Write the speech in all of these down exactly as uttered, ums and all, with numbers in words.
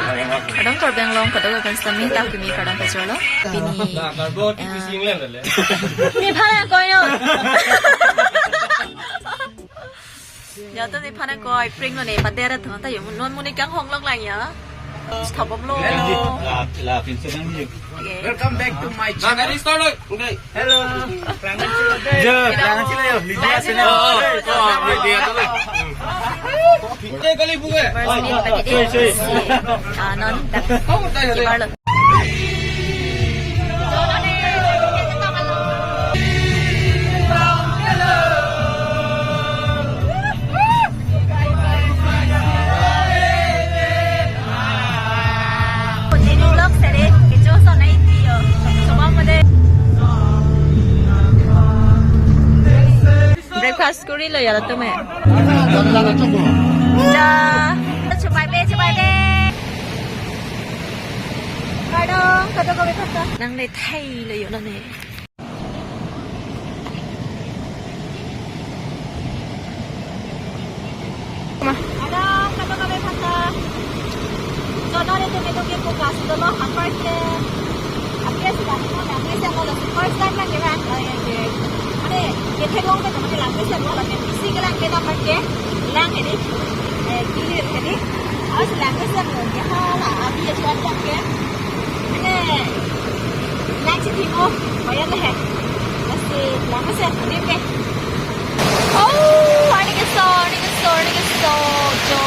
Kardom Karbi Anglong, kadokave aphan sitame ta kimi kardom pajirlo. Pini, ah, nephan nangkoi yo. Ya, to nephan nangkoi, prank lo ne, pader atum ta yo, non monit kanghong longlang ya. Stop lo. La, la, pinse nang ni. Okay. Welcome back to my channel. Nang start lo. Okay. Hello. Prank sila yo, Lydia channel. Oh, oh, oh, Lydia to. Kita kali buka. First meet pati de. Ah, non. Kibar lo. Daily vlog sere, kecho so nai tiyo. Coba mo de. Breakfast kuri lo ya la tume. Ja. Chubai be, chubai be. Kardom, kadokave aphan ta. Nangle thai lo yo nane. Ma. Kardom, kadokave aphan ta. Jono re tumi tumi puka si dolo, apar ke. Apar si dolo, apar si dolo, first time lang ya, bang. Oh, ya, ya. Mane, ya, theklong ke, mane, lang ke si dolo, mane, isi ke lang ke, apar ke. Lang ini. Eh, clear ini. Awas lang ke si dolo, ya, hala, abi ya, cuan lang ke. Mane, lang si timo, bayar deh. Lasi, lang ke si, ini ke. Oh, arni keso, arni keso, arni keso. Jo,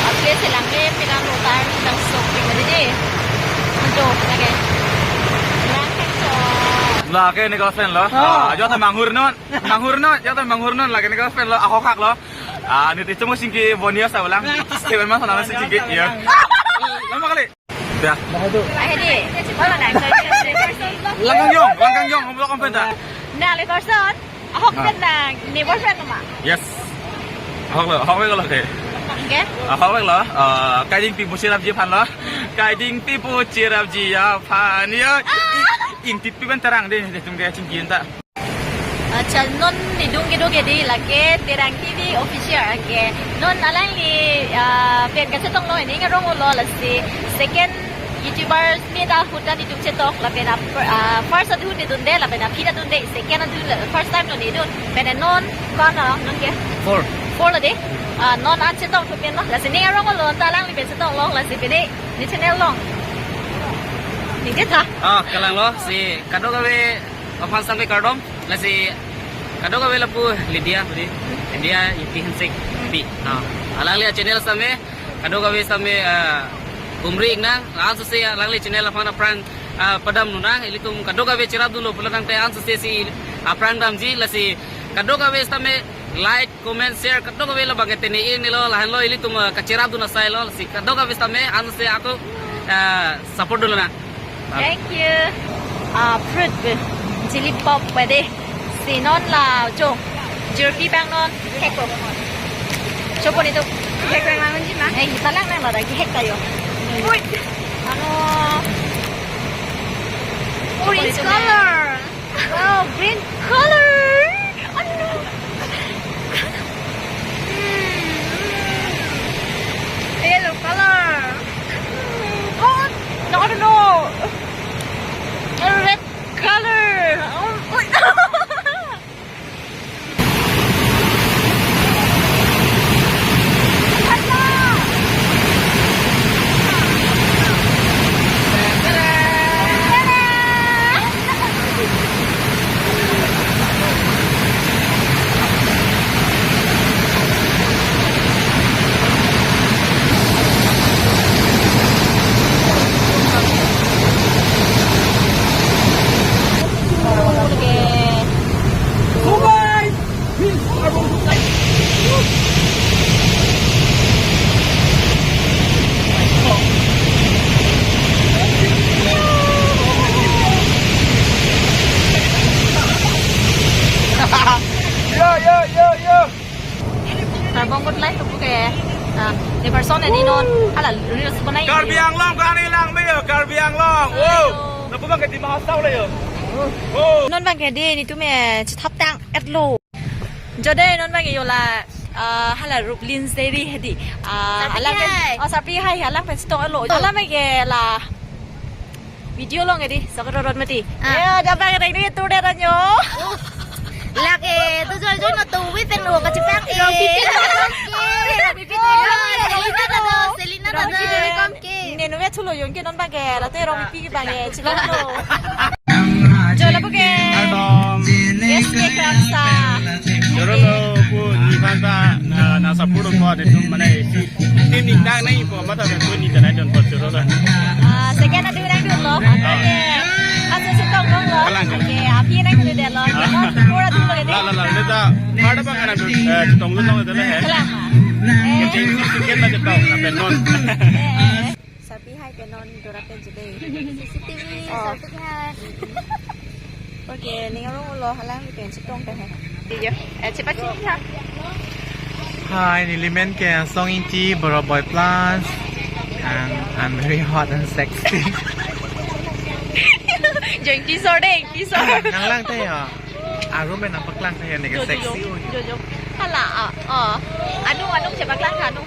a place lang ke, pegang rotar, pegang sok, pegang dede. Jo, lagi. Lang keso. Lake ne girlfriend lo. Oh. Ah, jo ta manghur non. Manghur non, jo ta manghur non, lake ne girlfriend lo. Ahok hak lo. Ah, ne te chemo singki bonias ta ulang. Seven months na singki ya. Lama kali. Ya. Ahe de. Wala nang. Langkangjong, Langkangjong, block ang penta. Nang le person. Ahok pen nang, ne boyfriend ma? Yes. Ahok lo, ahok lo ke. Okay. Ahok lo. Ah, kaiding pi busi rapji aphan lo. Kaiding pi busi rapji aphan ya. Ingtit pi ben terang de, de tum ke chingki ta. Acha, non nidung kedo ke de lake Terang T V official ke. Non alangli, ah, pen kachetong lo, ne arong lo lasi second YouTubers meet ahut ta nidung chetong lapen, ah, first ahut nidun de lapen aphi ta dun de, second ahut first time lo nidun. Pen non ko-an lo non ke? Four. Four lo de. Ah, non an chetong thu pen lo. Lasi ne arong lo ta alangli pen chetong lo lasi pede ne channel long. Ne ke tha. Ah, kalang lo si kadokave aphan sitame kardom, lasi kadokave lapu Lydia, Lydia Yuki Hensing pi. Ah, alangli channel sitame, kadokave sitame, ah, humri ingnang, la-an sose alangli channel aphan aphrang, ah, padam nunang, ilitum kadokave cherap dunlo pulo tangte an sose si aphrang damji, lasi kadokave sitame like, comment, share, kadokave lo bang ke tene ini lo, lahenlo ilitum, ah, kacherap dun asai lo, si kadokave sitame an sose ako, ah, support dunlo na. Thank you. Ah, fruit be. Chili pop pwede. Si non la cho. Jirpi bang non. Heko. Chopo ni to. Hek lang lang ji ma. Eh, kita lang lang la da ki hek tayo. Uy. Ano. Orange color. Wow, green color. Ano? Hmm. Yellow color. Oh, no, no, no. Red color. Oh, oh. Yo, yo, yo, yo. Karbong kot lai tupu ke. Ah, ne person edi non. Hala reels banai. Karbi Anglong kani lang me yo, Karbi Anglong. Oh. Ayo. Lapu bang ke Dima Hasao le yo. Oh. Non bang ke de netum me chethap tang et lo. Jo de non bang ke yo la. Ah, hala Ruplin Seri hedi. Ah, Sarpi alang pen, hai. Oh, Sarpi hai, alang pen chetonglo. Alang ke la video along hedi, Sakarorot mati. Ah. Ya, dapat kena ini tour deh ranyo. Lake, tu joi joi no tu wit pen lo kachipang. Rong pipi. Rong pipi. Selina tado, Selina tado. Rong pipi. Nenu ya chulo yun ke non bage, la tu rong pipi bage, chulo lo. Jolo puke. Kardom. Yes, ke kramsa. Jolo lo pu niphan ta, ah, nang support ko de tum mane si. Tim ning dang nai po mata de pu ni tanai don po jolo lo. Ah, second adu nang dun lo. Oke. Asa si tong dong lo. Kalang. Oke, api nang dun de lo. Ah. Pura dun lo de. La, la, la, le ta. Pada bang ana dun, eh, tong lo tong lo de le he. Kalang. Eh. Jadi si second na de tong na pen non. Eh, eh. Sarpi hai pen non dora pen jide. C C T V, oh. Sarpi hai. Oke, ning arong ulo halang pen chetong pen hai. Iya, eh, cepat sini ha. Hi, neli men ke Song Ingti, Boro Boy Plus, and I'm very hot and sexy. Jeng tisor deh, tisor. Nang lang teh ya. Arum men nang paklang teh ya, nek jo, jo, sexy jo. Oh. Jo, jo. Hala, ah, oh. Anu, anu, cepat lang, anu.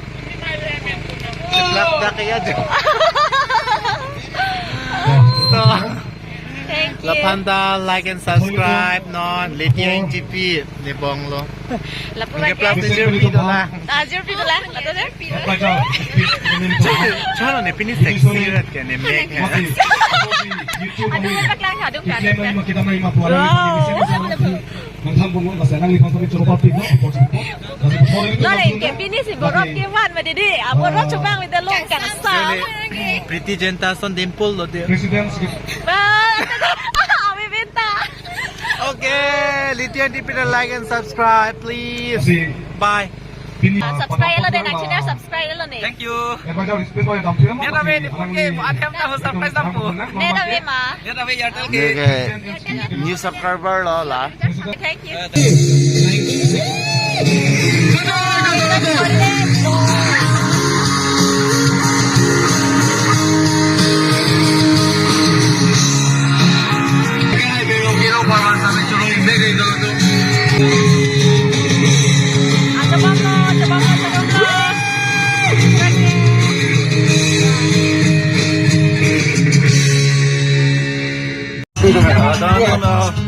Seblak dak ya jo. So, thank you. Laphan ta like and subscribe non, Lithium G P, ne bong lo. Lapu. Neke ke plus zero pi dola. Ah, zero pi dola. Atau zero pi dola. Chalo ne pini sexy rat ke ne mek. Aduh, paklang, aduh, aduh. Wow. Nang tham bung bung basa nang lipan kami choro papi no. Nale, ke pini si borok ke van ma didi. Aborok chubang mi dalong kan sa. Preeti Zinta son Dimple lo de. President. Ba, ami benta. Okay, Lithium G P like and subscribe, please. Bye. Ah, subscribe lo de, nang channel subscribe lo ne. Thank you. Neta ve, ni pun ke, mo adhem ta ho surprise dampo. Neta ve ma. Neta ve Airtel ke. Neke new subscriber lo la. Thank you.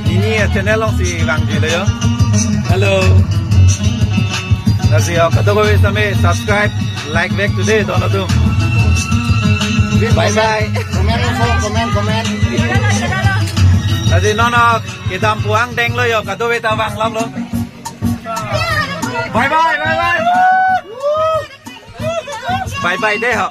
Ini channel along si vangji lo yo. Hello. Lasi yo, kadokave sitame subscribe, like back today, don atum. Bye bye. Comment also, comment, comment. Lasi non kedam puang deng lo yo, kadokave ta vang long lo. Bye bye, bye bye. Bye bye deh ho.